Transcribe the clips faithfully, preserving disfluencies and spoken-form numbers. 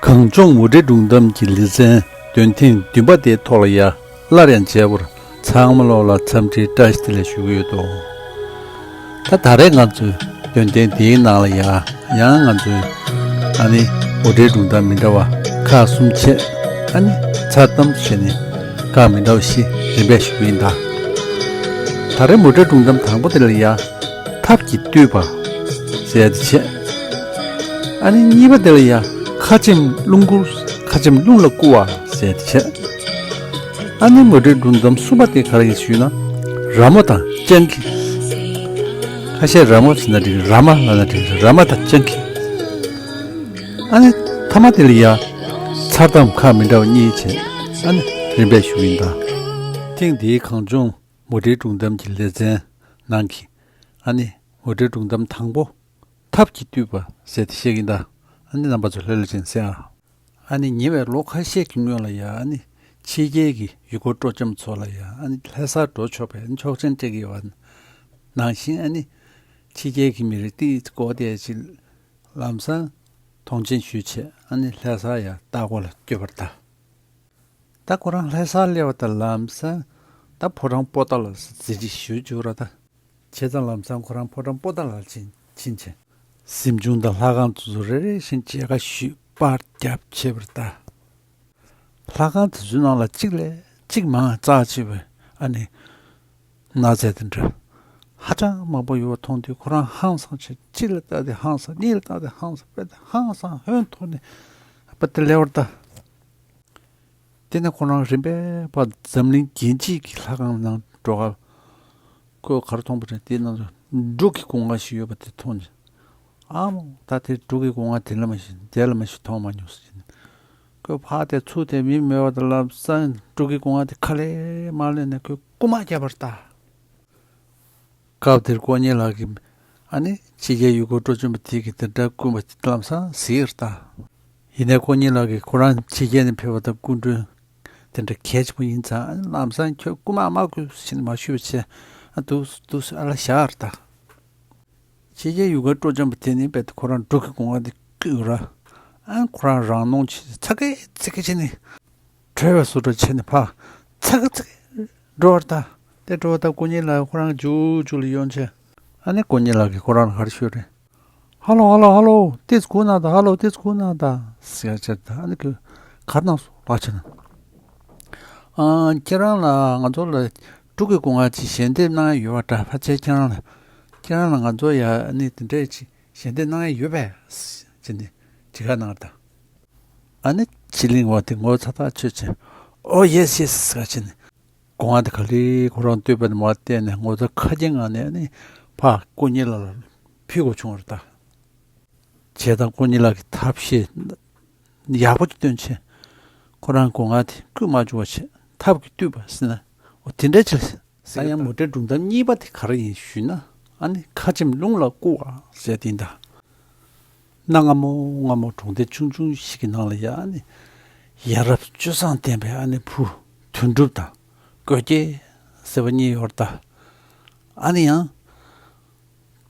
གངས་ལྗོངས་མུ་འབྲེལ་སྒྲུང་གཏམ་གྱི་ལེ་ཚན་འདོན་ཐེངས་བདུན་པ་དེའི་ཐོག་ལ་ཡ་སླར་ཡང་མཇལ་བར་ཚང་མ་ལོག་ལ་འཚམས་འདྲིའི་བཀྲ་ཤིས་བདེ་ལེགས་ཞུ་གི་ཡོད་དོ། ད་ད་རེས་ང་ཚོའི་འདོན་ཐེངས་འདིའི་ནང་ལ་ཡ་ཡང་ང་ཚོའི་ཨ་ནི་མུ་འབྲེལ་སྒྲུང་གཏམ་མི་འདྲ་བ་ཁག་གསུམ་བྱས། ཨ་ནི་མཚར་གཏམ་བྱས་ནས་ཁག་མི་འདྲ་བ་བཞི་རིམ་པས་ཞུ་གི་ཡིན་ད། ད་རེས་མུ་འབྲེལ་སྒྲུང་གཏམ་དང་པོ་དེ་ལ་ཡ་ཐབས་ཀྱིས་བཏུལ་བ་ཟེར་ཡ་དེ་བྱས། ཨ་ནི་གཉིས་པ་དེ་ལ་ཡ་ཁ་ཆེམས་རླུང་བསྐུར། ཁ་ཆེམས་རླུང་ལ་བསྐུར་བ་ཟེར་ཡ་དེ་བྱས། ཨ་ནི་མུ་འབྲེལ་སྒྲུང་གཏམ་གསུམ་པ་དེ་ག་རེ་ཡིན་ཞུས་ན། ར་མོ་དང་སྤྱང་ཀི། ཁ་ཤས་ར་མོ་ཟེར་ན་འགྲིག་ར་མ་ལབ་ན་འགྲིག་ར་མ་དང་སྤྱང་ཀི། ཨ་ནི་མཐའ་མ་དེ་ལ་ཡ་མཚར་གཏམ་ཁག་མི་འདྲ་བ་གཉིས་བྱས། ཨ་ནི་རིམ་པས་ཞུ་གི་ཡིན་ད། ཐེངས་འདིའི་གངས་ལྗོངས་མུ་འབྲེལ་སྒྲུང་གཏམ་གྱི་ལེ་ཚན་ནང་གི་ཨ་ནི་མུ་འབྲེལ་སྒྲུང་གཏམ་དང་པོ། ཐབས་ཀྱིས་བཏུལ་བ་ཟེར་དེ་བཤད་ཀྱིན་གདའ། ཨ་ནི་རྣམ་པ་ཚོ་ལྷོད་ལྷོད་བྱས་ནས་གསན་ཨ། ཨ་ནི་ཉེ་བའི་ལོ་ཁ་ཤས་ཀྱི་སྔོན་ལ་ཡ་ཨ་ནི་ཕྱི་རྒྱལ་གྱི་ཡུལ་སྐོར་སྤྲོ་འཆམ་ཚོ་ལ་ཡ་ཨ་ནི་ལྷ་སར་འགྲོ་ཆོག་པའི་ཨ་ནི་ཆོག་མཆན་སྤྲད་ཀྱི་ཡོད་པ་ནང་བཞིན། ཨ་ནི་ཕྱི་རྒྱལ་གྱི་མི་རིགས་ཏིས་གོ་དེ་ཅིག་ལམ་སང་ཐོངས་མཆན་ཞུས་བྱས། ཨ་ནི་ལྷ་སར་ཡ་ལྟ་སྐོར་ལ་བསྐྱོད་པར་གདའ། ད་ཁོ་རང་ལྷ་སར་སླེབས་པ་དང་ལམ་སང་ད་ཕོ་བྲང་པོ་ཏཱ་ལ་གཟི་བརྗིད་ཞུ་བཅུག་ར་ད། བྱས་ཙང་ལམ་སང་ཁོ་རང་ཕོ་བྲང་པོ་ཏཱ་ལར་ཕྱིན་ཕྱིན་བྱས། གཟིམ་ཆུང་དང་ལྷ་ཁང་དེ་ཚོ་རེ་རེ་བཞིན་མཇལ་ཁ་ཞུས། པར་བརྒྱབ་བྱས་པར་གདའ། ལྷ་ཁང་དེ་ཚོའི་ནང་ལ་གཅིག་ལས་གཅིག་མང་རྩ་ཆེ་བའི་ཨ་ནི་གནའ་རྫས་དེ་འདྲ་ཧ་ཅང་མང་པོ་ཡོད་པ་མཐོང་དུས་ཁོ་རང་ཧང་སང་བྱས། གཅིག་ལ་ལྟ་དེ་ཧང་སང་། གཉིས་ལ་ལྟ་དེ་ཧང་སང་། དཔེ་དེ་ཧང་སང་ཧོན་ཐོག་ནས་དཔེ་དེ་སླེབས་པར་གདའ། དེ་ནས་ཁོ་རང་རིམ་པས་ཕར་འཛམ་གླིང་རྒྱལ་སྤྱིའི་གི་ལྷ་ཁང་ནང་འགྲོ་སྐབས། ཁོས་ག་རེ་མཐོང་པ་རེད། དེའི་ནང་དུ་འབྲུག་གི་སྒོ་ང་ཞིག་ཡོད་པ་དེ་མཐོང་ནས། ཨ་མོ། ད་དེ་འབྲུག་གི་སྒོ་ང་དེ་ལ་མ་ཞིག་དེ་ལ་མ་ཞིག་མཐོང་མ་མྱོང་ཟེར་ནས། ཁོས་ཕར་དེ་ཚུར་དེ་མི་མེད་པ་དང་ལམ་སང་འབྲུག་གི་སྒོ་ང་དེ་ཁ་ལས་མ་ལེན་ནས་ཁོས་རྐུ་མ་བརྒྱབ་པར་གདའ། སྐབས་དེར་དཀོན་གཉེར་ལགས་ཀྱིས་ཨ་ནི་ཕྱི་རྒྱལ་ཡུལ་སྐོར་སྤྲོ་འཆམ་པ་དེ་གིས་དེ་འདྲ་རྐུན་པ་ལམ་སང་གཟིགས་ཡོད་རེད་ད། ཡིན་ནའི་དཀོན་གཉེར་ལགས་ཀྱིས་ཁོ་རང་ཕྱི་རྒྱལ་ནས་ཕེབས་པ་དང་སྐུ་མགྲོན་དེ་འདྲ་གལ་ཆེན་པོ་ཡིན་ཙང་། ཨ་ནི་ལམ་སང་ཁྱོད་རྐུན་མ་མ་རྐུ་ཟེར་ནས་མ་ཞུས་པ་བྱས། ཨ་འདུག་འདུག་ཨ་ལ་བཞག་ཡོད་རེད་ད། ཕྱི་རྒྱལ་ཡུལ་སྐོར་སྤྲོ་འཆམ་པ་དེ་ནི་རྦད་དེ་ཁོ་རང་འབྲུག་གི་སྒོ་ང་དེ་བརྐུས་ཡོད་ར། ཨ་ཁོ་རང་རང་གནོང་བྱས་ཚ་གི་ཚི་གི་བྱས་ནས། བྲོས་པའི་བཟོ་འདྲ་བྱས་ནས་ཕར་ཚ་གི་ཚི་གི་འགྲོ་བར་གདའ། དེ་འགྲོ་བ་ད་དཀོན་གཉེར་ལགས་ཁོ་རང་རྒྱུག་རྒྱུག་ལ་ཡོང་བྱས། ཨ་ནི་དཀོན་གཉེར་ལགས་ཀྱིས་ཁོ་རང་ལ་ག་རེ་ཞུས་རེད། ཧ་ལོ་ཧ་ལོ་ཧ་ལོ། ཏིས་གུ་ན་ད། ཧ་ལོ་ཏིས་གུ་ན་ད་ཟེར་བྱས་ད། ཨ་ནི་ཁོས་ག་རེ་གནང་སོང་ལབ་བྱས་ན། ཨ། ཁྱེད་རང་ལ་ང་ཚོ་ལ་འབྲུག་གི་སྒོ་ང་ཅིག་ཞལ་འདེབས་གནང་ཡ་ཡོད་པ་འདྲ། ཕལ་ཆེར་ཁྱེད་རང་ལ་ཁྱེད་རང་ལ་ང་ཚོ་ཡ་ཨ་ནི་དེ་འདྲས་ཅིག་ཞལ་འདེབས་གནང་ཡ་ཡོད་པས་ཟེར་ནས་དྲི་བ་གནང་བ་དང་། ཨ་ནི་ཕྱི་གླིང་བ་དེ་ངོ་ཚ་ཐག་ཆོད་བྱས། ཨོ་ཡེས་ཡེས་ཟེར་བྱས་ནས་སྒོ་ང་དེ་ག་ལེར་ཁོ་རང་སྟོད་པ་ནས་མར་བལྟས་ནས་ངོ་ཚ་ཁ་སྐྱེངས་ངང་ནས་ཨ་ནི་ཕར་དཀོན་གཉེར་ལགས་ལ་ཕུལ་དགོས་བྱུང་བ་རེད་ད། བྱས་ཙང་དཀོན་གཉེར་ལགས་ཀྱིས་ཐབས་ཤེས་ཡག་པོ་ཅིག་བཏོན་བྱས། ཁོ་རང་སྒོ་ང་དེ་བརྐུས་མ་བཅུག་པ་བྱས། ཐབས་ཀྱིས་བཏུལ་བ་ཟེར་ན། འོ་དེ་འདྲ་ཅིག་ཟེར། ད་ཡང་མུ་འབྲེལ་སྒྲུང་གཏམ་གཉིས་པ་དེ་ག་རེ་ཡིན་ཞུས་ན། ཨ་ནི་ཁ་ཆེམས་རླུང་ལ་བསྐུར་བ་ཟེར་དེ་ཡིན་ད། གནའ་སྔ་མོ་སྔ་མོ་གྲོང་སྡེ་ཆུང་ཆུང་ཞིག་གི་ནང་ལ་ཡ་ཨ་ནི་ཡ་རབས་སྤྱོད་བཟང་ལྡན་པའི་ཨ་ནི་བུ་དོན་གྲུབ་དང་གོས་སྐྱེས་ཟེར་བ་གཉིས་ཡོད་རེད་ད། ཨ་ནི་ཡང་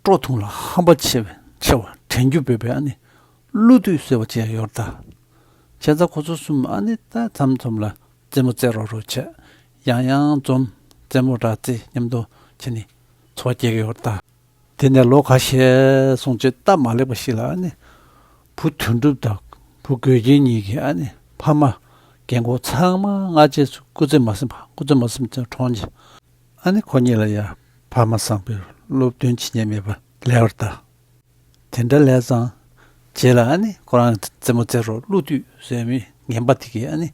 སྤྲོ་ཐུང་ལ་ཧམ་པ་ཆེ་བའི་ཆེ་བ་དྲན་རྒྱུ་བོད་པའི་ཨ་ནི་ཀླུ་བདུད་ཟེར་བ་ཅིག་ཡང་ཡོད་རེད་ད། བྱས་ཙང་ཁོ་ཚོ་གསུམ་ཨ་ནི་ད་མཚམས་མཚམས་ལ་རྩེད་མོ་རྩེ་རོགས་རོགས་བྱས། ཡང་ཡང་འཛོམས། རྩེད་མོ་འདྲ་རྩེ། མཉམ་དུ་བྱས་ནས་འཚོ་བ་སྐྱེལ་གྱི་ཡོད་རེད་ད། དེ་ནས་ལོ་ཁ་ཤས་སོང་རྗེས་སྟབས་མ་ལེགས་པ་ཞིག་ལ་ཨ་ནི་བུ་དོན་གྲུབ་དང་བུ་གོས་སྐྱེས་གཉིས་ཀྱི་ཨ་ནི་ཕ་མ་རྒན་གོག་ཚང་མ་སྔ་རྗེས་སུ་སྐུ་ཚེ་མ་ཟིན་པ། སྐུ་ཚེ་མ་ཟིན་ཙང་གྲོངས་རྗེས། ཨ་ནི་ཁོ་གཉིས་ལ་ཡ་ཕ་མ་བཟང་པོས་སློབ་སྟོན་བྱེད་མཁན་མེད་པ་ལས་པར་གདའ། དེ་འདྲ་ལས་ཙང་རྗེས་ལ་ཨ་ནི་ཁོ་རང་རྩེད་མོ་རྩེ་རོགས་ཀླུ་བདུད་ཟེར་མི་ངན་པ་དེ་གིས་ཨ་ནི་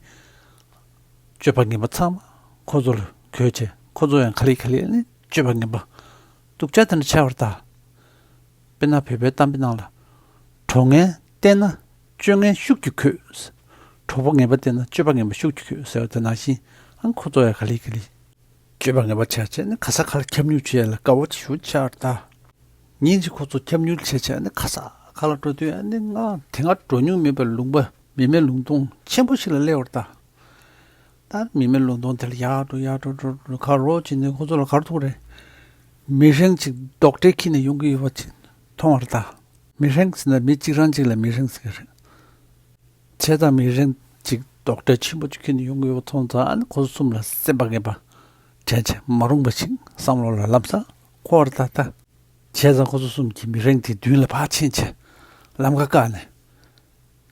སྤྱོད་པ་ངན་པ་ཚང་མ་ཁོ་ཚོ་ལ་གོས་བྱས། ཁོ་ཚོ་ཡང་ག་ལེ་ག་ལེ་ཨ་ནི་སྤྱོད་པ་ངན་པ་སྡུག་ཅག་དེ་འདྲ་ཆགས་པར་གདའ། དཔེར་ན་བོད་པའི་གཏམ་དཔེ་ནང་ལ། གྲོགས་ངན་བསྟེན་ན་སྤྱོད་ངན་ཤུགས་ཀྱིས་གོས། གྲོགས་པོ་ངན་པ་བསྟེན་ན་སྤྱོད་པ་ངན་པ་ཤུགས་ཀྱིས་གོས་ཟེར་བ་དེ་ནང་བཞིན། ཨ་ཁོ་ཚོ་ཡང་ག་ལེ་ག་ལེ་སྤྱོད་པ་ངན་པ་ཆགས་བྱས་ནས་ག་ས་ག་ལ་འཁྱམ་ཉུལ་བྱེད་ཡ་ལ་དཀའ་བ་ཅིག་ཞེ་པོ་ཆགས་པར་གདའ། ཉིན་གཅིག་ཁོ་ཚོ་འཁྱམ་ཉུལ་བྱས་བྱས་ནས་ག་ས་ག་ལ་འགྲོ་དུས། ཨ་ནི་ང་དེ་སྔ་འགྲོ་མྱོང་མེད་པའི་ལུང་པ་མི་མེད་ལུང་སྟོང་ཆེན་པོ་ཞིག་ལ་སླེབས་པར་གདའ། ད་མི་མེད་ལུང་སྟོང་དེ་ལ་ཡར་འགྲོ་ཡར་འགྲོ་འགྲོ་འགྲོ་ག་རེ་བྱས་ནས་ཁོ་ཚོ་ལ་ག་རེ་ཐུག་རེད། མི་ཧྲེང་ཅིག་རྡོག་ཁྲེས་འཁྱེར་ནས་ཡོང་གི་ཡོད་པ་ཅིག་མཐོང་བར་གདའ། མི་ཧྲེང་ཟེར་ན་མི་གཅིག་རང་གཅིག་ལ་མི་ཧྲེང་ཟེར་གི་རེད། བྱས་ཙང་མི་རིང་ཅིག་རྡོག་ཁྲེས་ཆེན་པོ་ཅིག་ཁྱེར་ནས་ཡོང་གི་ཡོད་པ་མཐོང་ཙང་། ཨ་ནི་ཁོ་ཚོ་གསུམ་ལ་སེམས་པ་ངན་པ་དྲན་བྱས་མ་རུངས་པ་ཞིག་བསམ་བློ་ལ་ལམ་སང་འཁོར་བ་ད་ལྟ། བྱས་ཙང་ཁོ་ཚོ་གསུམ་གྱིས་མི་རིང་དེའི་མདུན་ལ་ཕར་ཕྱིན་བྱས་ལམ་ཁ་བཀག་ནས།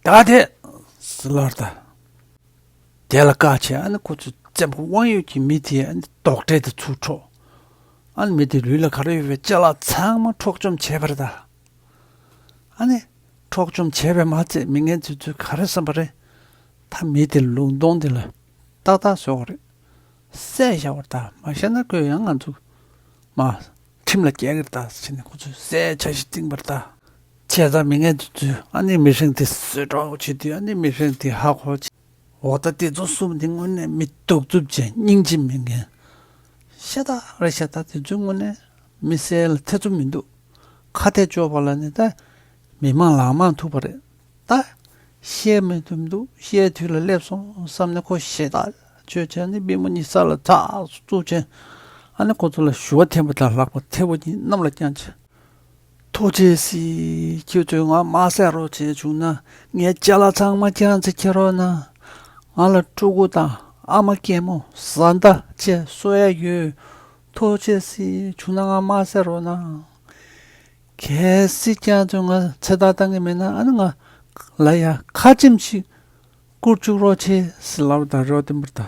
ད་དེ་ཟེར་ལབ་པ་རེད་ད། དེ་ལ་བཀག་བྱས་ཨ་ནི་ཁོ་ཚོ་བཙན་པོ་དབང་ཡོད་ཀྱི་མི་དེས་ཨ་ནི་རྡོག་ཁྲེས་དེ་ཚུར་འཕྲོག་ཨ་ནི་མི་དེའི་ལུས་ལ་ག་རེ་ཡོད་པའི་ཅ་ལག་ཚང་མ་འཕྲོག་བཅོམ་བྱས་པ་རེད་ད། ཨ་ནི་འཕྲོག་བཅོམ་བྱས་པས་མ་ཚད་མི་ངན་དེ་ཚོས་ག་རེ་བསམ་པ་རེད། ད་མི་དེ་ལུང་སྟོང་དེ་ལ་ཏག་ཏག་བཟོ་བ་རེད། བསད་བཞག་པ་རེད་ད། མ་བཞག་ན་ཁོས་ཡང་ང་ཚོ་མ་ཁྲིམས་ལ་འགལ་གི་རེད་ད་ཟེར་ནས་ཁོ་ཚོས་བསད་བྱ་ཞིག་བཏིང་པ་རེད་ད། བྱས་ཙང་མི་ངན་དེ་ཚོས་ཨ་ནི་མི་རིང་དེ་བཟོད་གྲོགས་བྱེད་དུས་ཨ་ནི་མི་རིང་དེ་ཧ་གོ་བྱས། འོ་ད་དེ་ཚོ་གསུམ་དེ་དངོས་གནས་མི་གདུག་རྩུབ་ཅན་སྙིང་རྗེ་མེད་མཁན། ཤ་སྟག་རེད་ཤག་ད་དེ་ཚོའི་དངོས་གནས་མི་བསད་ལ་ཐེ་ཚོམ་མི་འདུག་ཁ་གཏད་གཅོག་པ་ལ་ནི་ད་མི་མང་ལག་མང་ཐུག་པ་རེད། ད་བཤད་མི་ཐུབ་འདུག་བཤད་དུས་ལ་སླེབས་སོང་བསམ་ནས་ཁོ་ཞེ་ཐག་ཆོད་བྱས་ནས་པུས་མོ་གཉིས་ས་ལ་ཚགས་སུ་བཙུགས་བྱས། ཨ་ནི་ཁོ་ཚོ་ལ་ཞུ་བ་འཐེན་པ་དང་ལག་པ་མཐེ་བོ་གཉིས་གནམ་ལ་བརྐྱངས་བྱས། ཐུགས་རྗེ་གཟིགས། ཁྱེད་ཚོས་ང་མ་བསད་རོགས་བྱས་བྱུང་ན་ངའི་ཅ་ལག་ཚང་མ་རྐྱང་རྩིས་ཁྱེར་རོགས་གནང་། ང་ལ་ཕྲུ་གུ་དང་ཨ་མ་རྒན་མོ་བཟའ་ཟླ་བཅས་གསོ་ཡ་ཡོད། ཐུགས་རྗེ་གཟིགས། བྱུང་ན་ང་མ་བསད་རོགས་གནང་། གལ་སྲིད་ཀྱང་ཚོས་ང་ཚེ་ཐར་བཏང་གི་མེད་ན་ཨ་ནི་ང་ལ་ཡ་ཁ་ཆེམས་ཤིག་བསྐུར་བཅུག་རོགས་བྱེད་ཟེར་ལབ་པ་དང་རེ་བ་བརྟན་པོར་ད།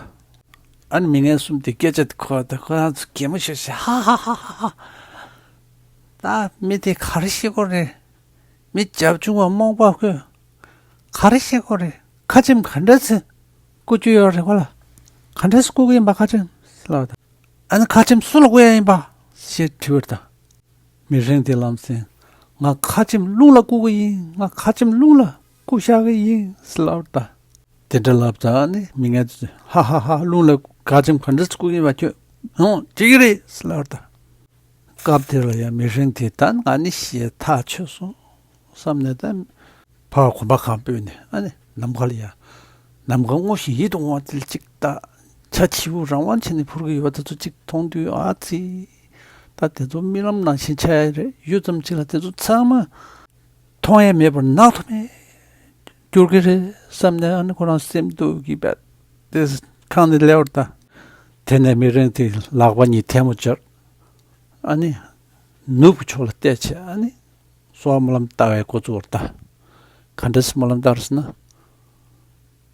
ཨ་ནི་མི་ངན་གསུམ་དེ་སྐད་ཆ་དེ་གོ་བ་དང་ཁོ་རང་ཚོ་གད་མོ་ཤོར་བྱས་ཧ་ཧ་ཧ་ཧ་ཧ། ད་མི་དེ་ག་རེ་བཤད་ཀྱི་ཡོད་རེད། མི་རྒྱབ་ཆུང་བ་རྨོངས་པ་ཁོས་ག་རེ་བཤད་ཀྱི་ཡོད་རེད། ཁ་ཆེམས་ག་འདྲ་སེ་བསྐུར་རྒྱུ་ཡོད་རེད། ཁོ་ལ་ག་འདྲ་སེ་བསྐུར་གྱི་ཡིན་པ་ཁ་ཆེམས་ཟེར་ལབ་པ་དང་། ཨ་ནི་ཁ་ཆེམས་སུ་ལ་བསྐུར་ཡ་ཡིན་པ་ཞེས་དྲིས་པ་དང་། མི་རིང་དེ་ལམ་སེང་ང་ཁ་ཆེམས་རླུང་ལ་བསྐུར་གྱི་ཡིན། ང་ཁ་ཆེམས་རླུང་ལ་བསྐུར་བཞག་གི་ཡིན་ཟེར་ལབ་པ་དང་། དེ་འདྲ་ལབ་ཙང་ནི་མི་ངན་ཚོས་ཧ་ཧ་ཧ་རླུང་ལ་ཁ་ཆེམས་ག་འདྲ་བསྐུར་གྱི་ཡིན་པ་ཁྱོད་ཧོང་བྱེད་ཀྱི་རེད་ཟེར་ལབ་པ་དང་། སྐབས་དེ་ལ་ཡང་མི་རིང་དེ་ད་ང་ནི་ཞེ་ཐག་ཆོད་སོང་བསམ་ནས་ད་ཕར་གོམ་པ་གང་སྤོས་ནས་ཨ་ནི་ནམ་མཁའ་ལ་ཡ། ནམ་མཁའ་སྔོ་ཞིང་ཡིད་དུ་འོང་བ་དེ་ལ་ཅིག་ལྟ། བྱ་བྱིའུ་རང་དབང་བྱས་ནས་འཕུར་གྱི་ཡོད་པ་དེ་ཚོ་ཅིག་མཐོང་དུས་ཨ་ཙི། ད་དེ་ཚོ་རྨི་ལམ་ནང་བཞིན་ཆགས་ཡ་རེད། ཡུད་ཙམ་ཅིག་ལ་དེ་ཚོ་ཚང་མ་མཐོང་ཡ་མེད་པར་ནག་ཐོམ་གྱུར་གྱི་རེད་བསམ་ནས་ཨ་ནི་ཁོ་རང་སེམས་སྡུག་གིས་བད་དེ་ཁང་ནས་སླེབས་པ་རེད་ད། དེ་ནས་མི་རིང་དེ་ལག་པ་གཉིས་ཐལ་མོ་སྦྱར། ཨ་ནི་ནུབ་ཀྱི་ཕྱོགས་ལ་བལྟས་བྱས་ཨ་ནི་གསོལ་བ་སྨོན་ལམ་བཏབ་པའི་འགོ་བཙུགས་པ་རེད་ད། ག་འདྲ་སེ་སྨོན་ལམ་བཏབ་རེད་ཟེར་ན།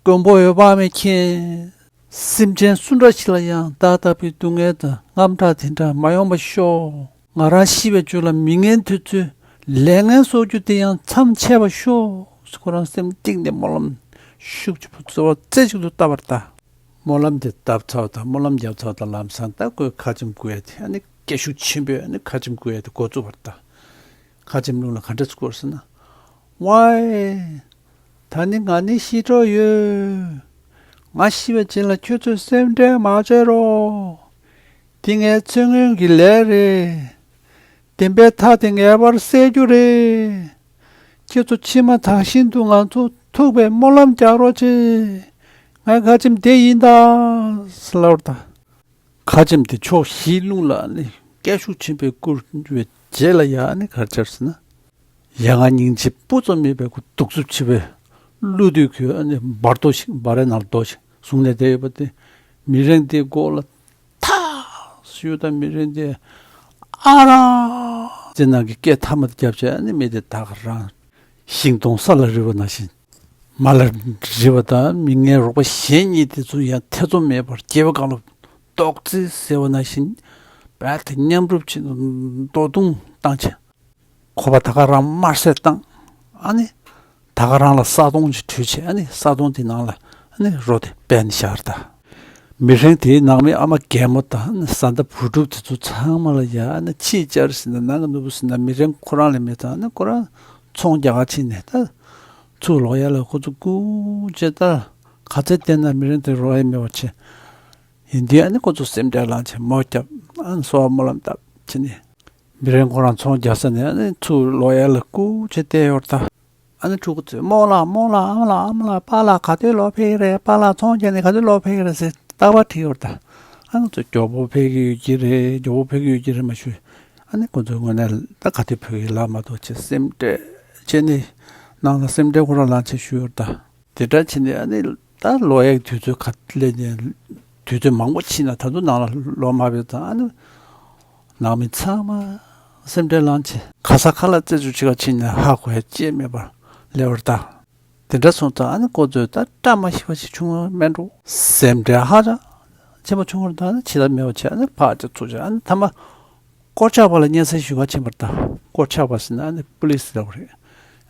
མགོན་པོ་འོད་དཔག་མེད་མཁྱེན། སེམས་ཅན་སུ་འདྲ་ཞིག་ལ་ཡང་བདག་ལྟ་བུའི་སྡུག་བསྔལ་དང་དངངས་སྐྲག་དེ་འདྲ་མ་ཡོང་བ་ཤོག་ང་རང་ཤི་བའི་རྗེས་ལ་མི་ངན་དེ་ཚོའི་ལས་ངན་གསོག་རྒྱུ་དེ་ཡང་མཚམས་ཆད་པ་ཤོག་ཁོ་རང་སེམས་གཏིང་ནས་སྨོན་ལམ་ཤུགས་ཆེ་པོ་གཙོ་བོ་རྩེ་གཅིག་ཏུ་བཏབ་པ་རེད་ད། སྨོན་ལམ་དེ་བཏབ་ཚར་བ་དང་སྨོན་ལམ་བརྒྱབ་ཚར་བ་དང་ལམ་སང་ད་ཁོས་ཁ་ཆེམས་བསྐུར་ཡ་དེ་ཨ་ནི་སྐད་ཤུགས་ཆེན་པོས་ཨ་ནི་ཁ་ཆེམས་བསྐུར་ཡ་དེ་འགོ་བཙུགས་པ་རེད་ད། ཁ་ཆེམས་རླུང་ལ་ག་འདྲ་བསྐུར་ཟེར་ན། ཝའེ། ད་ནི་ང་ནི་ཤི་འགྲོ་ཡོད། ང་ཤི་བའི་རྗེས་ལ་ཁྱོད་ཚོས་སེམས་ཁྲལ་མ་བྱེད་རོགས། འདི་ངའི་ཚེ་སྔོན་གྱི་ལས་རེད། བདེན་པའི་མཐའ་དེ་ངེས་པར་གསལ་རྒྱུ་རེད། ཁྱེད་ཚོ་ཕྱི་མ་དག་བཞིན་དུ་ང་ཚོ་ཐུག་པའི་སྨོན་ལམ་རྒྱག་རོགས་བྱེད། ངའི་ཁ་ཆེམས་དེ་ཡིན་ད། ཟེར་ལབ་པ་རེད་ད། ཁ་ཆེམས་དེ་ཕྱོགས་བཞིའི་རླུང་ལ་ནི་སྐད་ཤུགས་ཆེན་པོས་བསྐུར་བའི་རྗེས་ལ་ཡ་ནི་ག་རེ་བྱས་ཟེར་ན། ཡ་ང་སྙིང་རྗེ་སྤུ་ཙམ་མེད་པའི་གདུག་རྩུབ་ཆེ་བའི་གླུ་དུས་ཁོས་ནི་འབར་རྡོ་ཞིག་འབར་རའི་ནང་ལ་རྡོ་ཞིག་བཟུང་ནས་བསྡད་ཡོད་པ་དེ་མི་རིང་དེའི་མགོ་ལ་ཐག་ཞུ་དང་མི་རིང་དེ་ཨ་ར་ཙི་ནང་གི་སྐད་ཐ་མ་དེ་བརྒྱབ་བྱས་ནི་མི་དེ་ད་ག་རང་ཤིང་སྡོང་ས་ལ་རི་བ་ནང་བཞིན། མ་ལ་རི་བ་དང་མི་ངན་རོགས་པ་གཞན་གཉིས་དེ་ཚོ་ཡང་ཐེ་ཚོམ་མེད་པར་སྐྱེ་བ་གང་ལ་རྡོག་རྫིས་ཟེར་བ་ནང་བཞིན་རྦད་དེ་མཉམ་རུབ་བྱས་ནས་རྡོ་རྡུང་བཏང་བྱས། ཁོ་པ་ད་ག་རང་དམར་བསད་བཏང་། ཨ་ནི་ད་ག་རང་ལ་ས་དོང་ཅིག་བྲུས་བྱས་ཨ་ནི་ས་དོང་དེ་ནང་ལ་ཨ་ནི་རོ་དེ་སྦས་ནས་བཞག་རེད་ད། མི་རིང་དེའི་ནང་མི་ཨ་མ་རྒན་མོ་དང་ཨ་ནི་བཟའ་ཟླ་བུ་ཕྲུག་དེ་ཚོ་ཚང་མ་ལ་ཡ་ཨ་ནི་ཕྱིས་བཅར་ཟེར་ན་ནང་གི་ནོར་བུ་ཟེར་ན་མི་རིང་ཁོ་རང་ལ་མེད་ཙང་ཨ་ནི་ཁོ་རང་ཚོང་རྒྱག་ག་ཕྱིན་ནས་ད། ཚུར་ལོག་ཡ་ལ་ཁོ་ཚོ་སྐུ་མཁྱེན་ད། ག་ཚད་བསྟེན་ན་མི་རིང་དེ་རོ་ཡ་མེད་པ་བྱས། ཡིན་དུས་ཨ་ནི་ཁོ་ཚོ་སེམས་ཁྲལ་ལངས་བྱས་མོ་བརྒྱབ་ཨ་ནི་གསོལ་བ་སྨོན་ལམ་བཏབ་བྱས་ནས། མི་རིང་ཁོ་རང་ཚོང་རྒྱག་ས་ནས་ཨ་ནི་ཚུར་ལོག་ཡ་ལ་སྐུ་མཁྱེན་བསྡད་ཡོད་ད། ཨ་ནི་ཕྲུ་གུ་ཚོས་རྨོ་ལགས་རྨོ་ལགས་ཨ་མ་ལགས་ཨ་མ་ལགས་པཱ་ལགས་ག་དུས་ལོག་ཕེབས་ཀྱི་རེད། པཱ་ལགས་ཚོང་རྒྱག་ནས་ག་དུས་ལོག་ཕེབས་ཀྱི་རེད་ཟེར་རྟག་པར་དྲིས་ཡོད་ད། ཨ་ང་ཚོ་མགྱོགས་པོ་ཕེབས་ཀྱི་ཡོད་ཀྱི་རེད། མགྱོགས་པོ་ཕེབས་ཀྱི་ཡོད་ཀྱི་རེད་མ་ཞུས། ཨ་ནི་ཁོ་ཚོའི་ངོས་ནས་ད་ག་དུས་ཕེབས་ཀྱི་ལབ་མ་ཐུབ་བྱས་སེམས་ཁྲལ་བྱས་ནས་ནང་ལ་སེམས་ཁྲལ་ཁོ་རང་ལངས་བྱས་ཞུས་ཡོད་ད། དེ་འདྲ་བྱས་ནས་ཨ་ནི་ད་ལོག་ཡག་དུས་ཚོད་ག་སླེབས་ནས་དུས་ཚོད་མང་པོ་ཕྱིན་ན་ད་དུང་ནང་ལ་ལོག་མ་ཕེབས་ཙང་ཨ་ནི་ནང་མི་ཚང་མ་སེམས་ཁྲལ་ལངས་བྱས་ག་ས་ག་ལ་རྩད་གཅོད་བྱེད་ག་ཕྱིན་ནས་ཧ་གོ་ཡ་ཅེས་མེད་པར་སླེབས་པར་གདའ། དེ་འདྲ་སོང་ཙང་ཨ་ནི་ཁོ་ཚོས་ད་བཀྲ་མ་ཤིས་པ་ཞིག་བྱུང་བ་མེད་འགྲོ། སེམས་ཁྲལ་ཧ་ཅང་ཆེན་པོ་བྱུང་བར་ད་ནི་བྱེད་ཐབས་མེད་པ་བྱས་ཨ་ནི་ཕར་ཅིག་ཚུར་ཅིག་ཨ་ནི་མཐའ་མ་སྐོར་ཆག་པ་ལ་སྙན་སེང་ཞུ་ག་ཕྱིན་པར་གདའ། སྐོར་ཆག་པ་ཟེར་ན་ཨ་ནི་པུ་ལིས་ལབ་པ་རེད།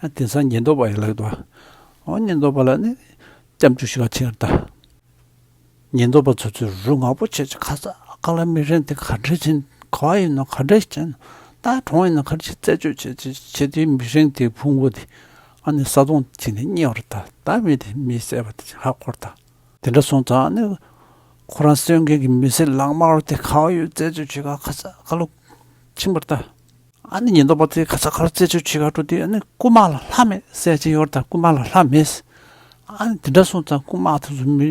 ཨ་དེང་སང་ཉེན་རྟོག་པ་ཡིན་ལབ་འདུག་བ། འོ་ཉེན་རྟོག་པ་ལ་ནི་སྐྱབས་འཇུག་ཞུ་ག་ཕྱིན་པར་གདའ། ཉེན་རྟོག་པ་ཚོ་ཚོས་རུ་ང་པོ་བྱས་ཀྱི་ག་ས་ག་ལ་མི་རིགས་དེ་ག་འདྲས་ཕྱིན་ག་བ་ཡིན་ནོ་ག་འདྲས་ཕྱིན་ད་གྲོང་ཡིན་ནོ་ག་འདྲས་རྩད་གཅོད་བྱས་བྱས་བྱས་དེ་མི་རིགས་དེ་ཕུང་པོ་དེ་ཨ་ནི་ས་དོང་བྱས་ནས་རྙེད་པར་གདའ། ད་མི་དེ་མི་བསད་པ་དེ་ཧ་གོ་བར་གདའ། དེ་འདྲ་སོང་ཙང་ཨ་ནི་ཁོ་རང་གསོད་མཁན་གྱི་མི་སེར་ལག་དམར་དེ་ག་བ་ཡོད་རྩད་གཅོད་བྱེད་ག་ག་ས་ག་ལ་ཕྱིན་པར་གདའ། ཨ་ནི་ཉེན་རྟོག་པ་དེ་ག་ས་ག་ལ་རྩད་གཅོད་བྱེད་ག་འགྲོ་དུས་ཨ་ནི་རྐུ་མ་ལ་ལྷ་མེད་ཟེར་གྱི་ཡོད་རེད་ད། རྐུ་མ་ལ་ལྷ་མེད། ཨ་ནི་དེ་འདྲ་སོང་ཙང་རྐུ་མ་དེ་ཚོ་མི་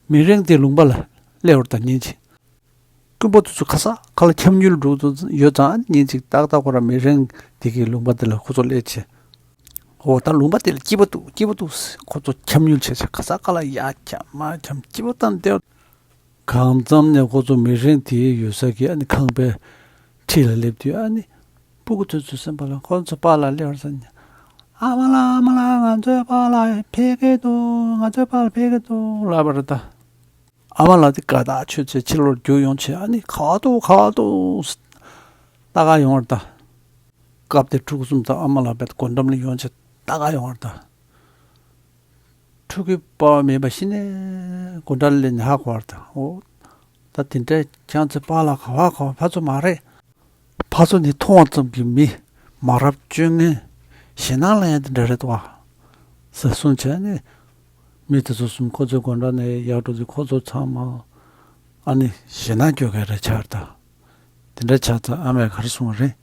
མི་རིགས་དེ་ལུང་པ་ལ་སླེབས་པར་གདའ་ཉིན་གཅིག་རྐུན་པོ་དེ་ཚོ་ག་ས་ག་ལ་འཁྱམ་ཉུལ་འགྲོ་དུ་ཡོད་ཙང་ཨ་ནི་ཉིན་གཅིག་ཏག་ཏག་ཁོ་རང་མི་རིགས་དེ་གི་ལུང་པ་དེ་ལ་ཁོ་ཚོ་སླེབས་བྱས། འོ་ད་ལུང་པ་དེ་ལ་སྐྱིད་པོ་འདུག་སྐྱིད་པོ་འདུག་ཁོ་ཚོ་འཁྱམ་ཉུལ་བྱས་བྱས་ག་ས་ག་ལ་ཡར་འཁྱམ་མར་འཁྱམ་སྐྱིད་པོ་བཏང་སྟེ། གང་འཚམ་ནས་ཁོ་ཚོ་མི་རིགས་དེའི་ཡོད་ས་གི་ཨ་ནི་ཁང་པའི་འཁྲིས་ལ་སླེབས་དུས་ཨ་ནི་སྤུ་གུ་དེ་ཚོའི་སེམས་པ་ལ་ཁོ་ཚོ་པཱ་ལགས་སླེབས་པར་སེམས་ནས། ཨ་མ་ལགས་ཨ་མ་ལགས་ང་ཚོའི་པཱ་ལགས་ཕེབས་ཀྱི་འདུག་ང་ཚོའི་པཱ་ལགས་ཕེབས་ཀྱི་འདུག་ལབ་པ་རེད་ད། ཨ་མ་ལགས་དེ་དགའ་ཐག་ཆོད་ཚེ་ཕྱི་ལོགས་རྒྱུགས་ཡོང་བྱས་ཨ་ནི་ག་པར་འདུག་ག་པར་འདུག་ལྟ་ག་ཡོང་བ་རེད་ད། སྐབས་དེར་ཕྲུ་གུ་གསུམ་དང་ཨ་མ་ལགས་རྦད་དེ་སྒོ་འགྲམ་ལ་ཡོང་བྱས་ལྟ་ག་ཡོང་བ་རེད་ད། ཕྲུ་གུའི་པ་ཕ་མེད་པ་ཤི་ནས་སྒོ་འགྲམ་ལ་སླེབས་ནས་ཧ་གོ་བ་རེད་ད། འོ། ད་དེ་འདྲས་ཁྱེད་ཚོའི་པཱ་ལགས་ག་པར་ག་པར་ཕར་ཚུར་མ་རེད། ཕར་ཚུར་ནས་མཐོང་བ་ཙམ་གྱིས་མི་མ་རབས་སྤྱོད་ངན་ཞེད་སྣང་ལངས་ཡ་དེ་འདྲ་རེད་དོ། ཟེར་གསུངས་བྱས་ནས། མི་དེ་ཚོ་གསུམ་ཁོ་ཚོའི་སྒོ་འགྲམ་ནས་ཡར་འགྲོ་དུས་ཁོ་ཚོ་ཚང་མ་ཨ་ནི་ཞེད་སྣང་སྐྱེ་མཁན་རེད་ཆགས་ད། དེ་འདྲ་ཆགས་ཙང་ཨ་མས་ག་རེ་གསུངས་པ་རེད།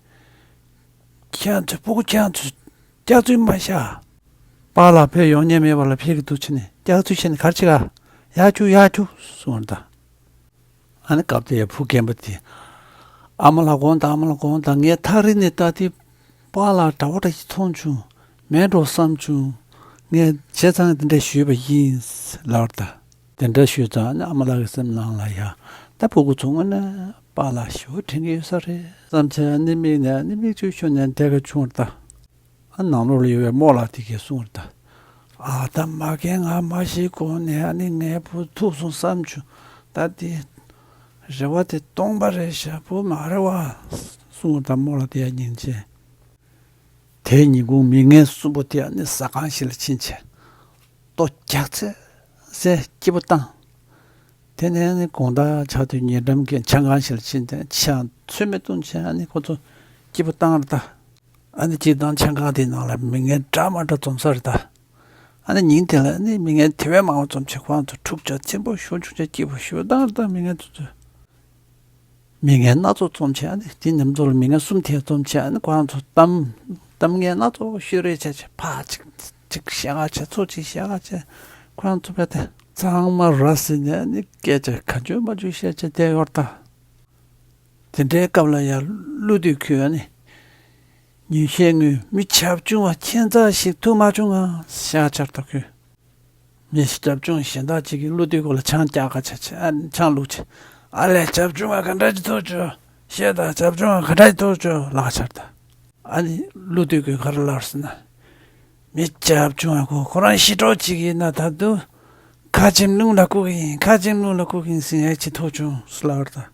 ཁྱེད་ཚོས་སྤུ་གུ་ཁྱེད་ཚོས་སྐྱག་རྫུན་མ་བཤད། པཱ་ལགས་ཕེབས་ཡོང་མཁན་མེད་པ་ལ་ཕེབས་ཀྱི་འདུག་བྱས་ནས་སྐྱག་རྫུན་བཤད་ནས་ག་རེ་བྱེད་ག་ཡར་རྒྱུགས་ཡར་རྒྱུགས་གསུངས་པ་རེད་ད། ཨ་ནི་སྐབས་དེར་བུ་རྒན་པ་དེས། ཨ་མ་ལགས་དགོངས་དག་ཨ་མ་ལགས་དགོངས་དག་ངས་ཐག་རིང་ནས་ལྟ་དུས་པཱ་ལགས་འདྲ་བོ་འདྲ་ཞིག་མཐོང་བྱུང་། མེད་འགྲོ་བསམ་བྱུང་། ངས་བྱས་ཙང་དེ་འདྲ་ཞུས་པ་ཡིན་ལབ་པ་རེད་ད། དེ་འདྲ་ཞུས་ཙང་ཨ་ནི་ཨ་མ་ལགས་ཀྱི་སེམས་ནང་ལ་ཡ། ད་ཕྲུ་གུ་ཚོ་དངོས་གནས་པཱ་ལགས་ཞེ་པོ་དྲན་གྱི་ཡོད་ས་རེད་བསམ་བྱས་ཨ་ནི་མིག་ནས་ཨ་ནི་མིག་ཆུ་ཤོར་ནས་བསྡད་ག་བྱུང་བ་རེད་ད། ཨ་ནང་ལོགས་ལ་ཡོད་པའི་རྨོ་ལགས་དེ་གས་གསུངས་པ་རེད་ད། ཨ་ད་མ་རྒན་ང་མ་ཤི་གོང་ནས་ཨ་ནི་ངའི་བུ་ཐུག་སོང་བསམ་བྱུང་། ད་དེ་རེ་བ་དེ་སྟོང་པ་རེད་ཤག་བུ་མ་རེད་བ། གསུངས་པ་རེད་ད་རྨོ་ལགས་དེ་ཡ་ཉིན་བྱས། དེའི་ཉིན་གུང་མི་ངན་གསུམ་པོ་དེ་ཨ་ནི་ཟ་ཁང་ཞིག་ལ་ཕྱིན་བྱས། ལྟོ་རྒྱག་ཚད་ཟས་སྐྱིད་པོ་བཏང་། དེ་ནས་ཨ་ནི་དགོང་དག་ཆགས་དུས་ཉེ་འགྲམ་གྱི་ཆང་ཁང་ཞིག་ལ་ཕྱིན་ཏེ་ཕྱག་ཚོད་མེད་བཏུང་བྱས་ཨ་ནི་ཁོ་ཚོ་སྐྱིད་པོ་བཏང་རེད་ད། ཨ་ནི་སྤྱིར་བཏང་ཆང་ཁང་དེའི་ནང་ལ་མི་ངན་འདྲ་མ་འདྲ་འཛོམས་ས་རེད་ད། ཨ་ནི་ཉིན་དེ་ལ་ཨ་ནི་མི་ངན་དེ་བས་མང་བ་འཛོམས་བྱས་ཁོ་རང་ཚོ་འཁྲུག་ཆ་ཆེན་པོ་ཤོར་བྱུང་བྱས་སྐྱིད་པོ་ཞེ་པོ་བཏང་རེད་ད་མི་ངན་དེ་ཚོས། མི་ངན་སྣ་ཚོགས་འཛོམས་བྱས་ཨ་ནི་དེ་མཉམ་དུ་ལ་མི་ངན་གསུམ་དེ་འཛོམས་བྱས་ཨ་ནི་ཁོ་རང་ཚོ་གཏམ་གཏམ་ངན་སྣ་ཚོགས་ཤོད་རེས་བྱས་བྱས་ཕར་གཅིག་གཅིག་བཤད་ག་བྱས་ཚུར་གཅིག་བཤད་ག་བྱས་ཁོ་རང་ཚོ་བས་ཏེ་ཚང་མ་ར་བཟི་ནས་ཨ་ནི་སྐད་ཆ་ག་འཇོན་མ་འཇོན་བཤད་བྱས་བསྡད་ཡོད་རེད་ད། དེ་འདྲའི་སྐབས་ལ་ཡང་ཀླུ་བདུད་ཁོས་ཨ་ནི། ཉིན་ཤས་སྔོན་མི་བྱབ་ཆུང་བ་ཁྱད་མཚར་ཞིག་ཐུག་མ་བྱུང་ང་ཤག་ཆར་ཐག་ཁོས། མི་བྱབ་ཆུང་གཞན་དག་ཅིག་གིས་ཀླུ་བདུད་ཁོ་ལ་ཆང་རྒྱག་ག་བྱས་བྱས་ཨ་ནི་ཆང་བླུགས་བྱས། ཨ་ལས་བྱབ་ཆུང་བ་ག་འདྲ་ཅིག་ཐུག་བྱུང་། ཤེས་དང་བྱབ་ཆུང་བ་ག་འདྲ་ཅིག་ཐུག་བྱུང་ལབ་ཆར་ད། ཨ་ནི་ཀླུ་བདུད་ཁོས་ག་རེ་ལབ་ཟེར་ན། མི་བྱབ་ཆུང་བ་ཁོ་ཁོ་རང་ཞི་གྲོགས་ཅིག་ཡིན་ན་ད་དུང་། ཁ་ཆེམས་རླུང་ལ་བསྐུར་གི་ཡིན། ཁ་ཆེམས་རླུང་ལ་བསྐུར་གི་ཡིན་ཟེར་ཡ་ཅིག་ཐུག་བྱུང་ཟེར་ལབ་རེད་ད།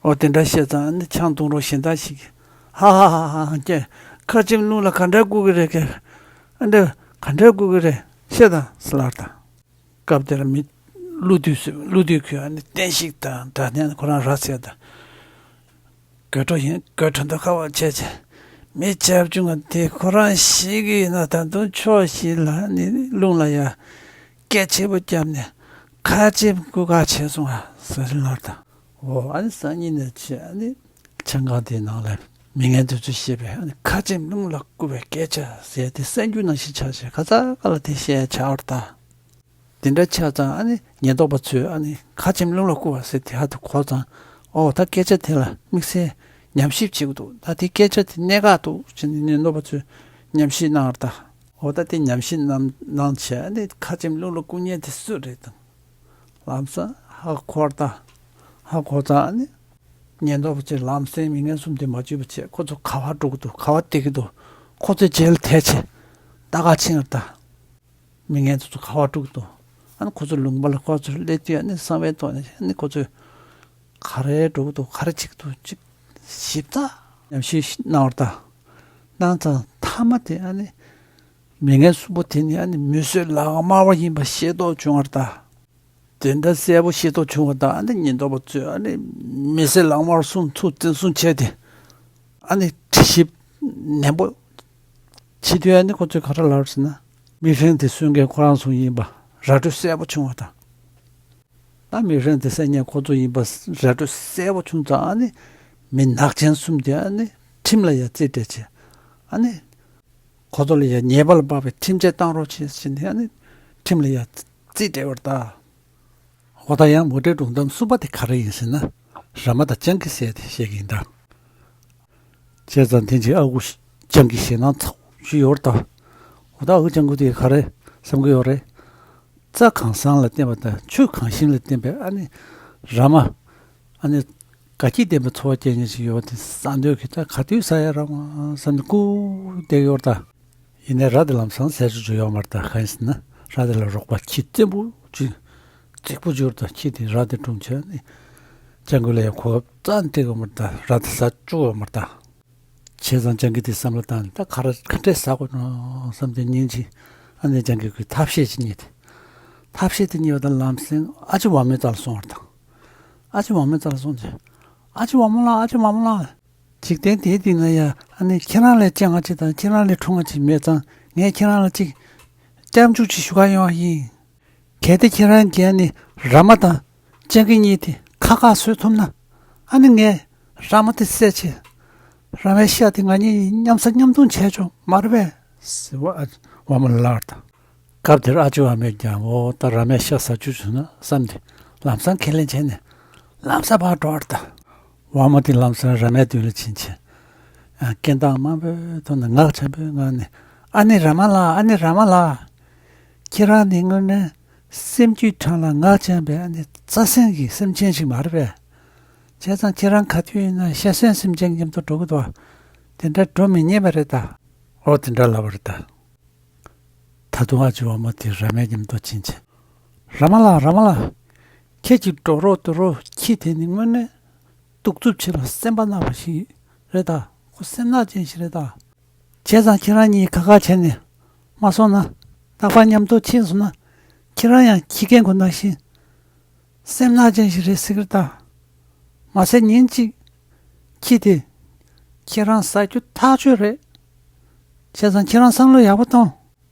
འོ་དེ་འདྲ་བཤད་ཙང་ཨ་ནི་ཆང་འཐུང་རོགས་གཞན་དག་ཞིག་གིས་ཧ་ཧ་ཧ་ཧ་ཀྱེ། ཁ་ཆེམས་རླུང་ལ་ག་འདྲ་བསྐུར་གི་རེད་ཀྱེ། ཨ་འདྲ་ག་འདྲ་བསྐུར་གི་རེད་བཤད་དང་ཟེར་ལབ་རེད་ད། སྐབས་དེར་མི་ཀླུ་བདུད་ཟེར་ཀླུ་བདུད་ཁོས་ཨ་ནི་བསྟན་བཤིག་དང་ད་ནས་ཁོ་རང་ར་བཟི་ད། དགོད་བྲོ་ཡིན་དགོད་བྲོ་འདུག་ཁ་བ་བྱས་བྱས། མི་བྱབ་ཆུང་བ་དེ་ཁོ་རང་ཞིག་གིས་ན་ད་དུང་ཕྱོགས་ཞིག་ལ་ནི་རླུང་ལ་ཡ་སྐད་ཆེ་པོ་བརྒྱབ་ནས་ཁ་ཆེམས་བསྐུར་ག་བྱས་སོང་ཨ་ཟེར་ལབ་ད། འོ་ཨ་ནི་སང་ཉིན་ནས་བྱས་ཨ་ནི་ཆང་ཁང་དེའི་ནང་ལ་མི་ངན་དེ་ཚོས་བཤད་པའི་ཨ་ནི་ཁ་ཆེམས་རླུང་ལ་བསྐུར་བའི་སྐད་ཆ་ཟེར་དེ་གསར་འགྱུར་ནང་བཞིན་ཆགས་བྱས་ཁ་ཚ་ཁ་ལ་དེ་བཤད་ཆགས་པ་རེད་ད། དེ་འདྲ་ཆགས་ཙང་ཨ་ནི་ཉེན་རྟོག་པ་ཚོས་ཨ་ནི་ཁ་ཆེམས་རླུང་ལ་བསྐུར་བ་ཟེར་དེ་ཧ་ཏུ་གོ་ཙང་། ཨོ་ད་སྐད་ཆ་དེ་ལ་དམིགས་བསལ་ཉམས་ཞིབ་བྱེད་དགོས་འདུག་ད་དེ་སྐད་ཆ་དེ་གནད་འགག་འདུག་ཅེས་ནས་ཉེན་རྟོག་པ་ཚོས་ཉམས་ཞིབ་གནང་བ་རེད་ད། འོ་ད་དེ་ཉམས་ཞིབ་གནང་གནང་བྱས་ཨ་ནི་ཁ་ཆེམས་བླུག་ལ་བསྐུར་མཁན་དེ་སུ་རེད་དམ། ལམ་སང་ཧ་གོ་ད། ཧ་གོ་ཙང་ཨ་ནི་ཉེན་རྟོག་པ་ཚོས་ལམ་སེང་མི་ངན་གསུམ་དེ་མ་འཇུས་པ་བྱས། ཁོ་ཚོ་ག་པར་འགྲོ་གི་འདུག་ག་པར་བསྡད་ཀྱི་འདུག་ཁོ་ཚོའི་རྗེས་ལ་དེད་བྱས་ལྟ་ག་ཕྱིན་པ་ད། མི་ངན་ཚོ་ཚོ་ག་པར་འགྲོ་གི་འདུག་ཨ་ནི་ཁོ་ཚོ་ལུང་པ་ལ་ཁོ་ཚོ་སླེབས་དུས་ཨ་ནི་གསང་བའི་ཐོག་ནས་ཨ་ནི་ཁོ་ཚོས་ག་རེ་འགྲོ་གི་འདུག་ག་རེ་བྱེད་ཀྱི་འདུག་ཅིག་ཞིབ་ཚགས་ཉམས་ཞིབ་གནང་བར་ད། གནང་ཙང་མཐའ་མ་དེ་ཨ་ནི་མི་ངན་གསུམ་པོ་དེ་ནི་ཨ་ནི་མི་གསོད་ལག་དམར་བ་ཡིན་པ་ཤེས་རྟོགས་བྱུང་བར་ད། དེ་འདྲ་གསལ་པོ་ཤེས་རྟོགས་བྱུང་བ་དང་ཨ་ནི་ཉེན་རྟོག་པ་ཚོས་ཨ་ནི་མི་སེར་ལག་དམར་གསུམ་ཚུར་འཛིན་བཟུང་བྱས་ཏེ། ཨ་ནི་དྲི་ཞིབ་ནན་པོ་བྱེད་དུས་ཨ་ནི་ཁོ་ཚོས་ག་རེ་ལབ་ཟེར་ན། མི་ཧྲེང་དེ་གསོད་མཁན་ཁོ་རང་ཚོ་ཡིན་པ་ར་སྤྲོད་གསལ་པོ་བྱུང་བ་དང་། ད་མི་ཧྲེང་དེ་བསད་མཁན་ཁོ་ཚོ་ཡིན་པ་ར་སྤྲོད་གསལ་པོ་བྱུང་ཙང་ཨ་ནི་མི་ནག་ཅན་གསུམ་དེ་ཨ་ནི་ཁྲིམས་ལ་ཡང་རྩིས་སྤྲད་བྱས། ཨ་ནི་ཁོ་ཚོ་ལ་ཡང་ཉེས་པ་ལ་དཔག་པའི་ཁྲིམས་ཆད་བཏང་རོགས་བྱེད་ཟེར་ནས་ཨ་ནི་ཁྲིམས་ལ་ཡང་རྩིས་སྤྲད་པར་གདའ། འོ་ད་ཡང་མུ་འབྲེལ་སྒྲུང་གཏམ་གསུམ་པ་དེ་ག་རེ་ཡིན་ཟེར་ན། ར་མ་དང་སྤྱང་ཀི་ཟེར་དེ་བཤད་ཀྱི་ཡིན་ད། བྱས་ཙང་དེ་རྗེས་ཨ་ཁུ་སྤྱང་ཀི་ཞེད་སྣང་ཚ་པོ་ཞིག་ཡོད་རེད་ད། འོ་ད་ཨ་ཁུ་སྤྱང་ཀི་དེ་ག་རེ་བསམ་གྱི་ཡོད་རེད། རྩྭ་གང་བཟང་ལ་བརྟེན་པ་དང་ཆུ་གང་ཞིམ་ལ་བརྟེན་པའི་ཨ་ནི་ར་མ། ཨ་ནི་དགའ་སྐྱིད་ལྡན་པའི་འཚོ་བ་སྐྱེལ་མཁན་ཞིག་ཡོད་པ་དེ་བསམ་འདོད་ཀྱིས་ད་ག་དུས་ཟ་ཡ་ར་མ་བསམ་ནས་སྒུག་བསྡད་ཡོད་རེད་ད། ཡིན་ནའི་ར་དེ་ལམ་སང་ཟས་བཅུག་རྒྱུ་ཡོད་མ་རེད་ད། གང་ཡིན་ཟེར་ན་ར་དེ་ལ་རོགས་པ་ཁྱི་བཙན་པོ་ཅིག་རྫིག་པོ་ཅིག་ཡོད་རེད་ད། ཁྱི་དེ་ར་དེ་སྲུང་བྱས་ནས་སྤྱང་ཀི་ལ་ཡང་གོ་སྐབས་རྩ་ནས་སྤྲད་ཀྱི་མ་རེད་ད། ར་དེ་ཟ་བཅུག་ཡོད་མ་རེད་ད། བྱས་ཙང་སྤྱང་ཀི་དེ་བསམ་བློ་བཏང་ནས་ད་ག་རེ་ག་འདྲས་ཟ་དགོས་ནོ་བསམ་སྟེ་ཉིན་གཅིག་ཨ་ནེ་སྤྱང་ཀི་ཁོས་ཐབས་ཤེས་ཅིག་རྙེད་དེ། ཐབས་ཤེས་དེ་རྙེད་པ་དང་ལམ་སེང་ཨ་ཅེ་ཝ་མོའི་རྩ་ལ་སོང་བ་རེད་ད། ཨ་ཅེ་ཝ་མོའི་རྩ་ལ་སོང་རྗེས། ཨ་ཅེ་ཝ་མོ་ལགས། ཨ་ཅེ་ཝ་མོ་ལགས། འཇིག་རྟེན་འདིའི་སྟེང་ན་ཡ་ཨ་ནི་ཁྱེད་རང་ལས་སྤྱང་བ་ཅིག་དང་ཁྱེད་རང་ལས་ཁྲོ་བ་ཅིག་མེད་ཙང་ངས་ཁྱེད་རང་ལ་ཅིག་སྐྱབས་འཇུག་ཅིག་ཞུ་ག་ཡོང་བ་ཡིན། གལ་ཏེ་ཁྱེད་རང་གིས་ཨ་ནི་ར་མ་དང་སྤྱང་ཀི་གཉིས་དེ་ཁ་ཁ་བཟོ་ཐུབ་ན་ཨ་ནི་ངས་ར་མ་དེ་བསད་བྱས་ར་མའི་ཤ་དེ་ང་གཉིས་མཉམ་ཟ་མཉམ་འཐུང་བྱས་ཆོག་མ་རེད་པས་ཟེར་བ་ཝ་མོ་ལ་ལབ་པ་དང་། སྐབས་དེར་ཨ་ཅེ་ཝ་མོས་ཀྱང་འོ་ད་ར་མའི་ཤ་ཟ་རྒྱུ་བྱུང་ན་བསམ་སྟེ་ལམ་སང་ཁས་ལེན་བྱས་ནས་ལམ་སང་ཕར་འགྲོ་བ་རེད་ད། ཝ་མོ་དེ་ལམ་སང་ར་མའི་མདུན་ལ་ཕྱིན་བྱས། ཨ། སྐད་གདངས་དམའ་པོའི་ཐོག་ནས་ངག་འཁྱལ་པོའི་ངང་ནས། ཨ་ནི་ར་མ་ལགས། ཨ་ནི་ར་མ་ལགས། ཁྱེད་རང་ནི་དངོས་གནས་སེམས་རྒྱུད་དྲང་ལ་ངག་འཁྱལ་པའི་ཨ་ནི་རྩྭ་ཟན་གྱི་སེམས་ཅན་ཞིག་མ་རེད་པས། བྱས་ཙང་ཁྱེད་རང་ག་དུས་ཡིན་ན་ཤ་ཟན་སེམས་ཅན་མཉམ་དུ་འགྲོ་གི་འདུག་དེ་འདྲ་འགྲོ་མི་ཉན་པ་རེད་ད། འོ་དེ་འདྲ་ལབ་པ་རེད་ད། ད་དུང་ཨ་ཅེ་ཝ་མོ་དེ་ར་མའི་མཉམ་དུ་ཕྱིན་བྱས། ར་མ་ལགས། ར་མ་ལགས། ཁྱེད་ཀྱི་གྲོགས་རོགས་དུ་རོགས་ཁྱི་དེ་ནི་དངོས་གནས་གདུག་རྩུབ་ཆེ་ལ་སེམས་པ་ན་བ་ཞིག་རེད་ད། ཁོ་སེམས་ནག་ཅན་ཞིག་རེད་ད། བྱས་ཙང་ཁྱེད་རང་གཉིས་ཁ་ཁ་བྱས་ནས་མ་སོང་ན་རྟག་པར་མཉམ་དུ་ཕྱིན་སོང་ན་ཁྱེད་རང་ཡང་ཁྱི་རྒན་ཁོ་ནང་བཞིན་སེམས་ནག་ཅན་ཞིག་རེད་ཟེར་གི་རེད་ད། མ་ཟད་ཉིན་གཅིག་ཁྱི་དེ་ཁྱེད་རང་ཟ་རྒྱུ་ཐག་ཆོད་རེད། བྱས་ཙང་ཁྱེད་རང་བསམ་བློ་ཡག་པོ་གཏོང་།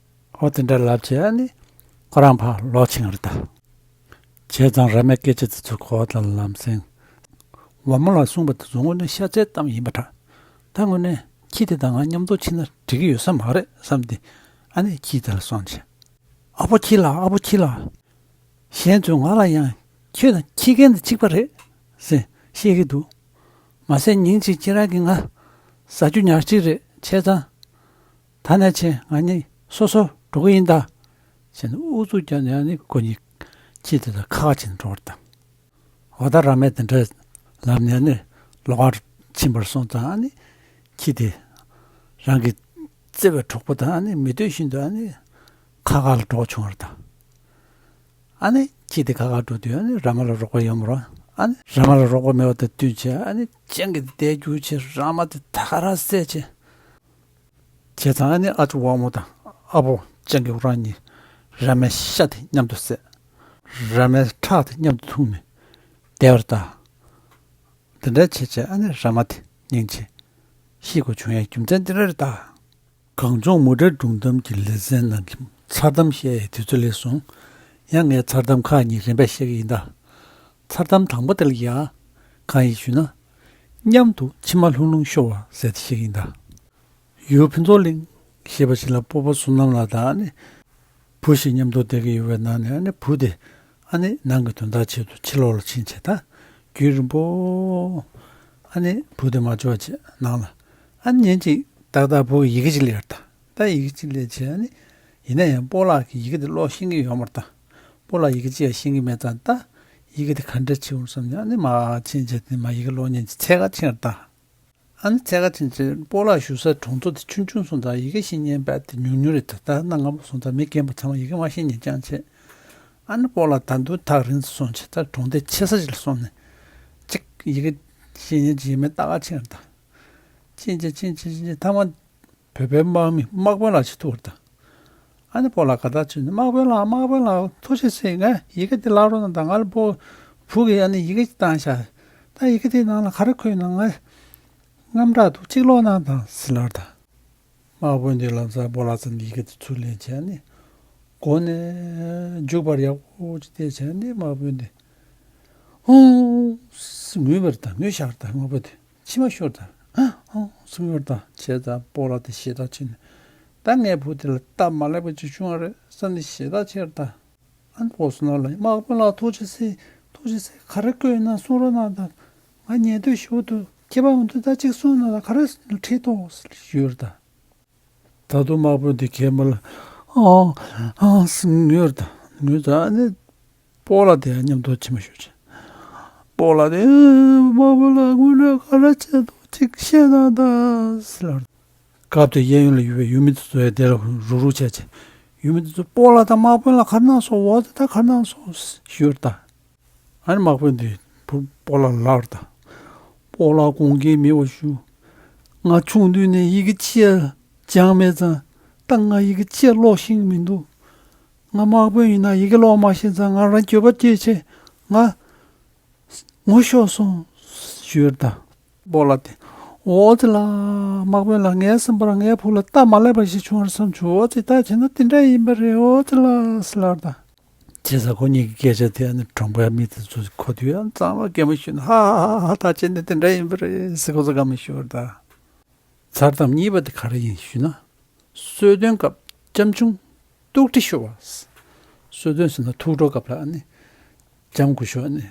འོ་དེ་འདྲ་ལབ་བྱས་ཨ་ནི་ཁོ་རང་ཕར་ལོག་ཕྱིན་པ་རེད་ད། བྱས་ཙང་ར་མའི་སྐད་ཆ་དེ་ཚོ་གོ་བ་དང་ལམ་སེང་། ཝ་མོ་ལ་གསུངས་པ་དེ་ཚོ་དངོས་གནས་ཤ་ཚའི་གཏམ་ཡིན་པ་འདྲ། ད་དངོས་གནས་ཁྱི་དེ་དང་ང་མཉམ་དུ་ཕྱིན་ན་འགྲིག་གི་ཡོད་ས་མ་རེད་བསམ་སྟེ་ཨ་ནི་ཁྱི་དེ་ལ་སོང་བྱས། ཨ་ཕོ་ཁྱི་ལགས། ཨ་ཕོ་ཁྱི་ལགས། གཞན་ཚོས་ང་ལ་ཡང་ཁྱོད་དང་ཁྱི་རྒན་དེ་གཅིག་པ་རེད་ཟེར་བཤད་ཀྱི་འདུག་མ་ཟད་ཉིན་གཅིག་ཁྱེད་རང་གིས་ང་ཟ་རྒྱུ་ཉག་གཅིག་རེད། བྱས་ཙང་ད་ནས་བྱས་ང་གཉིས་སོ་སོ་འགྲོ་གི་ཡིན་ད། བྱས་ནས་ཨུ་ཚུགས་བརྒྱབ་ནས་ཨ་ནི་ཁོ་གཉིས་ཁྱི་དེ་དང་ཁ་ཁ་བྱས་ནས་འགྲོ་བར་བཏང་། འོ་ད་ར་མས་དེ་འདྲ་ལབ་ནས་ཨ་ནི་ལོགས་ཀར་ཕྱིན་པར་སོང་ཙང་ཨ་ནི་ཁྱི་དེ་རང་གི་བརྩེ་བའི་གྲོགས་པོ་དང་ཨ་ནི་མི་སྡོད་བཞིན་དུ་ཨ་ནི་ཁ་ཁ་ལ་འགྲོ་བྱུང་བ་རེད་ད། ཨ་ནི་ཁྱི་དེ་ཁ་ཁ་འགྲོ་དུས་ཨ་ནི་ར་མ་ལ་རོགས་པ་ཡོད་མ་རེད། ཨ་ནི་ར་མ་ལ་རོགས་པ་མེད་པ་དང་བསྟུན་བྱས་ཨ་ནི་སྤྱང་ཀི་དེ་དེ་རྒྱུག་བྱས་ར་མ་དེ་ད་ག་རང་བསད་བྱས། བྱས་ཙང་ཨ་ནི་ཨ་ཅེ་ཝ་མོ་དང་ཨ་ཕོ་སྤྱང་ཀི་ཁོ་རང་གཉིས་ར་མའི་ཤ་དེ་མཉམ་དུ་བསད། ར་མའི་ཁྲག་དེ་མཉམ་དུ་འཐུང་ནས་བསྡད་པ་རེད་ད། དེ་འདྲ་བྱས་བྱས་ཨ་ནི་ར་མ་དེ་སྙིང་རྗེ་ཤི་དགོས་བྱུང་ཡའི་རྒྱུ་མཚན་འདི་འདྲ་རེད་ད། གངས་ལྗོངས་མུ་འབྲེལ་སྒྲུང་གཏམ་གྱི་ལེ་ཚན་ནང་གི་མཚར་གཏམ་བཤད་ཡའི་དུས་ཚོད་སླེབས་སོང་། ཡང་ངས་མཚར་གཏམ་ཁག་གཉིས་རིམ་པས་བཤད་ཀྱི་ཡིན་ད། མཚར་གཏམ་དང་པོ་དེ་ལ་ཡ། གང་ཡིན་ཞུས་ན། མཉམ་དུ་མཆིལ་མ་ལྷུང་ལྷུང་ཤོར་བ་ཟེར་ཏེ་བཤད་ཀྱི་ཡིན་ད། ཡུལ་ཕུན་ཚོགས་གླིང་ཞེས་པ་ཞིག་ལ་སྤོ་བོ་བསོད་ནམས་ལགས་དང་ཨ་ནི་བུ་ཞིག་མཉམ་དུ་བསྡད་ཀྱི་ཡོད་པའི་ནང་ནས་ཨ་ནི་བུ་དེ་ཨ་ནི་ནང་གི་དོན་དག་ཆེད་དུ་ཕྱི་ལོགས་ལ་ཕྱིན་བྱས་ད་རྒྱུན་རིང་པོ་ཨ་ནི་བུ་དེ་མ་འབྱོར་བ་བྱས་ནང་ལ་ཨ་ནི་ཉིན་གཅིག་ཏག་ཏག་བུ་ཡི་གེ་ཅིག་སླེབས་ཡོད་ད། ད་ཡི་གེ་གཅིག་ལས་བྱས་ནི། ཡིན་ན་ཡང་སྤོ་ལགས་ཀྱིས་ཡི་གེ་དེ་ཀློག་ཤེས་ཀྱི་ཡོད་མ་རེད་ད། སྤོ་ལགས་ཡི་གེ་གཅིག་ཡང་ཤེས་ཀྱི་མེད་ཙང་ད། ཡི་གེ་དེ་ག་འདྲ་བྱེད་འོང་བསམ་ནས་ཨ་ནི་མ་ཕྱིན་བྱས་དེ་མ་ཡི་གེ་ཀློག་མཁན་གྱི་འཚོལ་ག་ཕྱིན་རེད་ད། ཨ་ནི་འཚོལ་ག་ཕྱིན་བྱས་སྤོ་ལགས་བཞུགས་ས་གྲོང་ཚོ་དེ་ཆུང་ཆུང་སོང་ཙང་ཡི་གེ་ཤེས་མཁན་དཔེ་དེ་ཉུང་ཉུང་རེད་ད། ད་གནའ་སྔ་མོ་སོང་ཙང་མི་རྒན་པ་ཚང་མ་ཡི་གེ་མ་ཤེས་མཁན་རྐྱང་བྱས། ཨ་ནི་སྤོ་ལགས་ད་དུང་ཐག་རིང་དུ་སོང་བྱས་ད་གྲོང་སྡེ་ཆེ་ས་ཞིག་ལ་སོང་ནས་གཅིག་ཡི་གེ་ཤེས་མཁན་གཅིག་ཡིན་མིན་ལྟ་ག་ཕྱིན་རེད་ད། ཕྱིན་བྱས་ཕྱིན་བྱས་ཕྱིན་བྱས་ཐ་མ། བོད་པའི་དམག་མི་དམག་དཔོན་ལགས་ཅིག་ཐུག་པ་རེད་ད། ཨ་ནི་སྤོ་ལགས་དགའ་ཐག་ཆོད་ནས་དམག་དཔོན་ལགས་དམག་དཔོན་ལགས་ཐུགས་རྗེ་ཆེ། ངས་ཡི་གེ་འདི་བཀླག་རོགས་གནང་དང་། ང་ལ་བུ་བུ་གིས་ཨ་ནི་ཡི་གེ་ཅིག་བཏང་ཤག་ད་ཡི་གེ་དེའི་ནང་ལ་ག་རེ་འཁོད་ཡོད་ན་ང་དངངས་སྐྲག་འདུག་ཅིག་ཀློག་གནང་དང་ཟེར་ལབ་པ་རེད་ད། དམག་དཔོན་འདིས་ལམ་སང་སྤོ་ལགས་རྩ་ནས་ཡི་གེ་དེ་ཚུར་ལེན་བྱས་ནས་མགོ་ནས་མཇུག་བར་ཡག་པོ་ཅིག་བལྟས་བྱས་ནས་དམག་དཔོན་དེ་ཧོང་ངུས་པ་རེད་ད། ངུས་བཞག་པ་རེད་ད་དམག་དཔོན་དེ། མཆི་མ་ཤོར་ད། ཨ་ཨ་སུ་ཡོད་ད་བྱས་ཙང་སྤོ་ལགས་དེ་ཞེད་ཐག་ཆོད་ནས། ད་ངའི་བུ་དེ་ལ་སྟབས་མ་ལེགས་པ་ཅིག་བྱུང་བ་རེད་བསམ་ནས་ཞེད་ཐག་ཆེ་རེད་ད། ཨ་ནི་སྤོ་ལགས་ལ་དམག་དཔོན་ལགས་ཐུགས་རྗེ་ཆེ། ཐུགས་རྗེ་ཆེ། ག་རེ་བཀོད་ཡོད་ན་གསུང་རོགས་གནང་དང་། ང་ཉན་འདོད་ཞེ་པོ་འདུག་ཁྱེད་པ་འོ་འདུག་ད་ཅིག་གསུངས་ན་ད་ག་རེ་ཁྲིད་དོ་ཞུས་རེད་ད། ད་དུང་དམག་དཔོན་དེ་གས་མ་ལ་ཨང་ཨང་ཟེར་ངུས་ད། ངུས་ད་ཨ་ནི་སྤོ་ལགས་དེ་མཉམ་དུ་མཆི་མ་ཤོར་བྱས། སྤོ་ལགས་དེ་དམག་དཔོན་ལགས་དངོས་གནས་ག་རེ་བྱས་འདུག་ཅིག་བཤད་གནང་ད་ཟེར་ལབ། སྐབས་དེ་གཡས་གཡོན་ལ་ཡོད་པའི་ཡུལ་མི་དེ་ཚོ་ཡང་དེ་ལ་རུག་རུག་བྱས་བྱས། ཡུལ་མི་དེ་ཚོ་སྤོ་ལགས་དང་དམག་དཔོན་ལགས་ག་རེ་གནང་སོང་། འོ་དེ་ད་ག་རེ་གནང་སོང་ཞུས་ད། ཨ་ནི་དམག་དཔོན་དེས་སྤོ་ལགས་ལ་ལབ་པ་རེད་ད། སྤོ་ལགས་དགོངས་འགལ་མེད་པར་ཞུ། ང་ཆུང་དུས་ནས་ཡི་གེ་གཅིག་ཡང་སྦྱངས་མེད་ཙང་ད་ང་ཡི་གེ་གཅིག་ཀློག་ཤེས་ཀྱི་མི་འདུག་ང་དམག་དཔོན་ཡིན་ན་ཡི་གེ་ཀློག་མ་ཤེས་ཙང་ང་རང་འགྱོད་པ་སྐྱེས་བྱས་ང་ངུ་ཤོར་སོང་ཞུས་པ་རེད་ད། སྤོ་ལགས་དེ། འོ་དེ་ལ་དམག་དཔོན་ལགས། ངའི་བསམ་པར་ངའི་བུ་ལ་སྟབས་མ་ལེགས་པ་ཞིག་བྱུང་བར་བསམ་བྱུང་། འོ་དེ་ད་བྱས་ན་དེ་འདྲ་ཡིན་པ་རེད། འོ་དེ་ལ་ཟེར་ལབ་པ་རེད་ད། བྱས་ཙང་ཁོ་གཉིས་ཀྱི་སྐད་ཆ་དེ་ཨ་ནི་གྲོང་པའི་མི་དེ་ཚོས་གོ་དུས་ཨ་ནི་གཙང་མ་གད་མོ་ཤོར་ནས་ཧ་ཧ་ཧ་ཧ་ད་བྱས་ནས་དེ་འདྲ་ཡིན་པ་རེད་ཟེར་ཁོ་ཚོ་དགའ་མོ་ཤོར་ད། མཚར་གཏམ་གཉིས་པ་དེ་ག་རེ་ཡིན་ཞུས་ན། གསོལ་སྟོན་སྐབས་སྐྱབས་ཆུང་ཐུགས་ཁྲིད་ཞུ་བ། གསོལ་སྟོན་ཟེར་ན་ཐུགས་སྤྲོ་སྐབས་ལ་ཨ་ནི་སྐྱབས་མགོན་ཞུ་ཨ་ནི་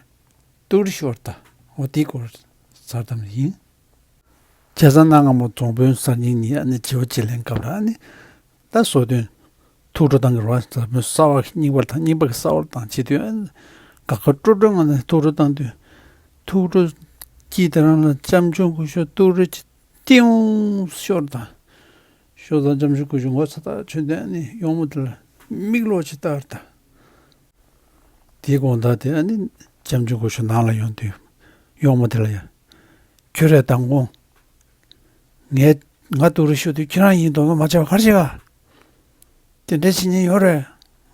ཐུགས་ཁྲིད་ཞུ་བར་ད། འོ་དེའི་སྐོར་མཚར་གཏམ་ཡིན། བྱས་ཙང་གནའ་སྔ་མོ་རྫོང་དཔོན་གསར་རྙིང་གཉིས་ཨ་ནི་བརྗེ་པོ་བརྗེ་ལེན་སྐབས་ལ་ཨ་ནི་ད་གསོལ་སྟོན་ཐུགས་སྤྲོ་བཏང་གི་རེད་བ། རྫོང་དཔོན་གསར་པ་རྙིང་པ་དང་རྙིང་པ་གི་གསར་པ་དང་བྱེད་དུས་ཨ་ནི་དགའ་དགའ་སྤྲོ་སྤྲོ་ངང་ནས་ཐུགས་སྤྲོ་བཏང་དུས། ཐུགས་སྤྲོ་སྐྱིད་དེ་རང་ལ་སྐྱབས་མཆོག་སྐུ་ཞབས་ཐུགས་སྤྲོ་ཅིག་ཏིའུ་ཤོར་དང་། ཤོར་དང་སྐྱབས་མཆོག་སྐུ་ཞབས་ངོ་ཚ་ཐག་ཆོད་དེ་ཨ་ནི་གཡོག་མོ་དེ་ལ་མིག་ལོག་ཅིག་ལྟ་བར་དང་། དེའི་དགོང་དག་དེ་ཨ་ནི་སྐྱབས་མཆོག་སྐུ་ཞབས་ནང་ལ་ཡོང་དུས་གཡོག་མོ་དེ་ལ་ཡ། ཁྱོད་རེད་མདང་དགོང་། ངས་ང་ཐུགས་རེ་ཤོར་དུས་ཁྱེད་རང་ཡིན་མདོག་མདོག་མ་བྱས་པ་ག་རེ་བྱེད་ག་དེ་འདྲ་བྱེད་ཉེན་ཡོད་རེད།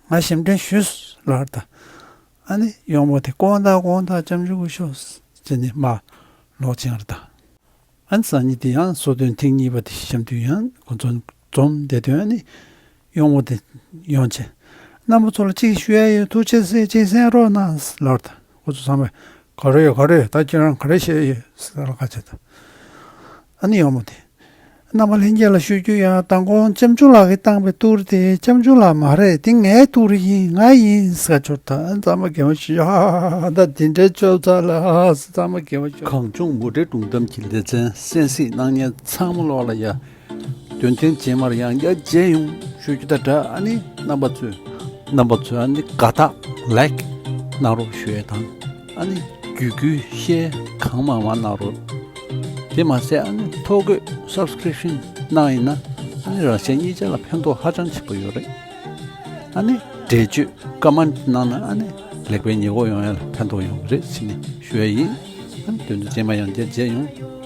ང་ཞབས་འདྲེན་ཞུས་ལབ་ད། ཨ་ནི་གཡོག་མོ་དེ་དགོང་དག་དགོང་དག་སྐྱབས་མཆོག་སྐུ་ཞབས་ཟེར་ནས་མར་ལོག་ཕྱིན་རེད་ད། ཨ་ནི་སང་ཉིན་དེ་ཡང་གསོལ་སྟོན་ཐེངས་གཉིས་པ་དེ་བཤམས་དུས་ཡང་ཁོ་ཚོ་འཛོམས་བསྡད་དུས་ཨ་ནི་གཡོག་མོ་དེ་ཡོང་བྱས། རྣམ་པ་ཚོ་ལ་གཅིག་ཞུ་ཡ་ཡོད། ཐུགས་རྗེ་ཆེ་གཅིག་གསན་རོགས་གནང་ལབ་ད། ཁོ་ཚོ་ཚང་མས་ག་རེ་ཡོད་ག་རེ་ཡོད། ད་ཁྱེད་རང་ག་རེ་བཤད་ཡོད་ཟེར་ལབ་ཁ་བྱས་ད། ཨ་ནི་གཡོག་མོ་དེ། རྣམ་པ་ལྷན་རྒྱས་ལ་ཞུ་རྒྱུ་ཡང་མདང་དགོང་སྐྱབས་མཆོག་ལགས་ཀྱིས་བཏང་པའི་ཏུ་རུ་དེ་སྐྱབས་མཆོག་ལགས་མ་རེད། དེ་ངའི་ཏུ་རུ་ཡིན། ང་ཡིན་ཟེར་ཆོག་ད་གཙང་མ་གད་མོ་ཤོར། ཧ་ཧ་ཧ་ཧ་ད་དེ་འདྲའི་ཆོག་ཚར་ལ་ཧ་ཧ་ཧ་གཙང་མ་གད་མོ་ཤོར། གངས་ལྗོངས་མུ་འབྲེལ་སྒྲུང་གཏམ་གྱི་ལེ་ཚན་གསན་གཟིགས་གནང་མཁན་ཚང་མ་ལོག་ལ་ཡ། དོན་ཐེངས་རྗེས་མར་ཡང་བསྐྱར་མཇལ་ཡོང་ཞུ་རྒྱུ་དང་སྦྲགས་ཨ་ནི་རྣམ་པ་ཚོས་རྣམ་པ་ཚོས་ཨ་ནི་དགའ་རྟགས་ལའིཀ་གནང་རོགས་ཞུ་ཡས་དང་། ཨ་ནི་བརྒྱུད་སྐུལ་ཤེར་གང་མང་མང་གནང་རོགས། དེ་མ་ཟད་ཨ་ནི་ཐོ་འགོད་སབ་སི་ཀི་རིབ་ཤན་གནང་ཡིན་ན་ཨ་ནི་རང་གཞན་གཉིས་ཆ་ལ་ཕན་ཐོགས་ཧ་ཅང་ཆེན་པོ་ཡོད་རེད། ཨ་ནི་འགྲེལ་བརྗོད་ཀ་མེན་ཊི་གནང་ན་ཨ་ནི་ལེགས་སྤེལ་ཉེས་འགོག་ཡོང་ཡ་ལ་ཕན་ཐོགས་ཡོང་གི་རེད་ཟེར་ནས་ཞུ་ཡ་ཡིན། ཨ་ནི་དོན་དུ་རྗེས་མ་ཡང་བསྐྱར་མཇལ་ཡོང་།